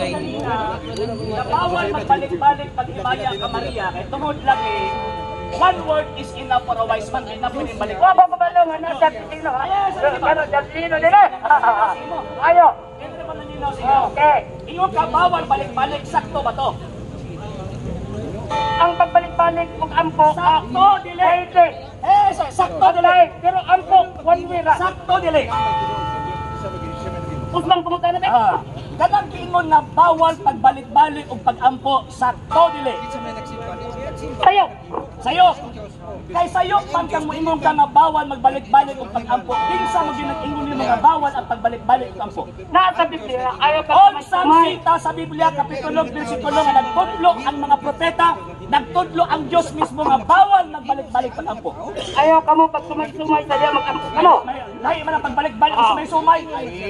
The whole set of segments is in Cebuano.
Kanina, na bawal magbalik-balik paghimaya ka Maria kay tungod lagi one word is enough for a wise man. Di na pwedeng balik. Wa ba kabalo nga nasa Pilipino, ha? Kano sa Pilipino nila? Ayo. Hindi naman nalinaw sa inyo. Okay. Ingon ka bawal balik-balik, sakto ba to? Ang pagbalik-balik ug ampo, Sakto, dili. pwede. Eh, sakto dili. Patay, pero ampo one way ra. Sakto dili. Usmang pumunta na. Ah, kanang giingon nga bawal pagbalik-balik ug pag-ampo, sakto dili? Sayo. Sayo. Kay sayo man kang moingon ka nga bawal magbalik-balik ug pag-ampo. Kinsa mo gyud nag-ingon nimo nga bawal ang pagbalik-balik ug ampo? Naa sa Biblia, ayaw ka Unsang sita sa Biblia, kapitulo, bersikulo nga nagtudlo ang mga propeta, nagtudlo ang Dios mismo nga bawal magbalik-balik pag-ampo? Ayaw ka mo pag sumay-sumay sa diya mag-ampo ka mo. May lahi man ang pagbalik-balik sa may sumay.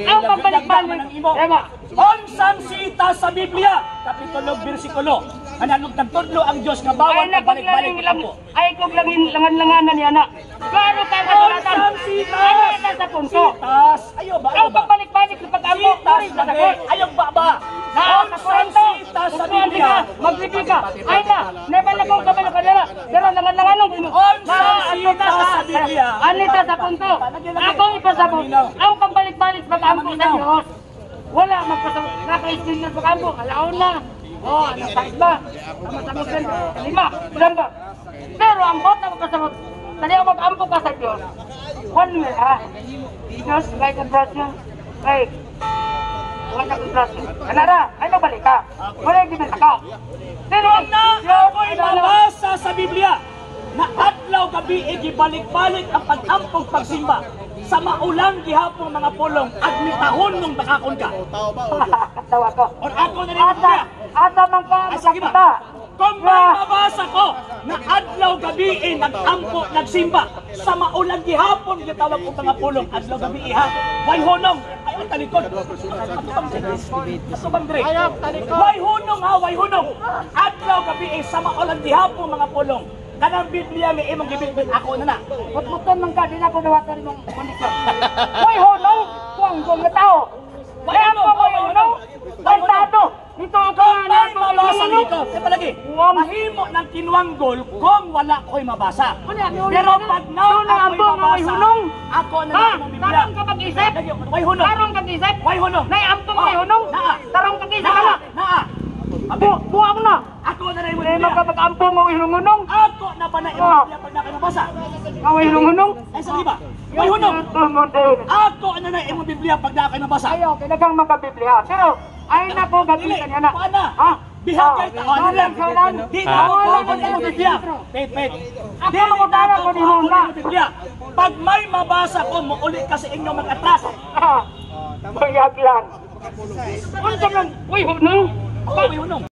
Ang pagbalik-balik, Man ang imo. Ema. Unsang sita sa Biblia, kapitulo, bersikulo, nga nagtudlo ang Dios nga bawal Ay na kog pagbalik-balik langin lang, pag-ampo? ay kog langin langan-langanan niya na. Klaro kay kasulatan. Unsang sita? Ay na sa punto. Sitas. Ayo ba? Ayo Ang ba? pagbalik-balik sa pag-ampo, Sitas uri sa lagi. sagot. Ayaw ba ba? Naa sa Unsang Korinto, sita sa Magtuan Biblia? ka, mag-review ka. Ay na, never na kong kabalo kanila. Pero langan-langanon mo. Unsang sita sa Biblia? Anita sa punto. Akong ipasabot. Ang pagbalik-balik sa pag-ampo sa Diyos. Wala magpasabot. Naka-iskin na pag-ampo. Alaon na. Oh, ano sa iba? Sama-sama ka. Lima. Ilan ba? Pero ang bot na magpasabot, tali ang mag-ampo ka sa Diyos. One way, ha? Diyos, may kontrasyon. Ay, wala ka kontrasyon. Kanara, ay magbalik ka. Wala yung gibenta ka. Pero, Na ako'y mabasa sa Biblia na adlaw gabi e gibalik-balik ang pag-ampog pagsimba sa maulang gihapong mga pulong at mitahon nung bakakon ka. Katawa ko. Or ako na rin Asa, Biblia. asa man ka, Ay, sige ba? makakita. Kung may mabasa ko na adlaw gabi e nag-ampo nagsimba sa maulang gihapon gitawag og mga pulong adlaw gabi ha way hunong ay ang talikod ato bang dire way hunong ha way hunong adlaw gabi e sa maulang gihapon mga pulong kanang Biblia nga imong gibitbit ako na na. Putputan man ka, di na ako dawatan mong kondisyon. Hoy, honong, tuwang nga tao. Way Kaya hunong, mo, way hoy, honong, bantado. Dito ako Kung nga may na mabasa dito, eh palagi, mahimo ng kinwanggol kung wala ko'y mabasa. Pero pag na Doon ang ako'y ampo nga way mabasa, hunong. ako na Ha? lang imong Biblia. Tarong ka mag-isip? Lagi, way hunong. Tarong kag isip? Way hunong. Nay ampong Oh, way hunong? naa. Tarong kag isip Naa, ka na? naa. Abi, Buang na. ako na na imong Hindi Biblia. man ka mag-ampo nga way hunong. Ako na pa na imong Oh. Biblia pag nakinabasa. Nga way hunong. Ay, sa ba? Way hunong. Ako na na imong Biblia pag nakinabasa. Ayaw, kailangang magka-Biblia. Pero, ay nako, Dili, gamitan niya na. paana? Ha? Bihagay ta. Oh, Ano lang? lang. Di na ako kuha imong Biblia. Wait, wait. Ako Dili na mangutana ako ko ni Honda. kuha imong Biblia. Pag may mabasa ko, muuli ka sa inyo mag-atras. Ah, bayag lang. Unsa man, uy, hunong. Oh, way hunong.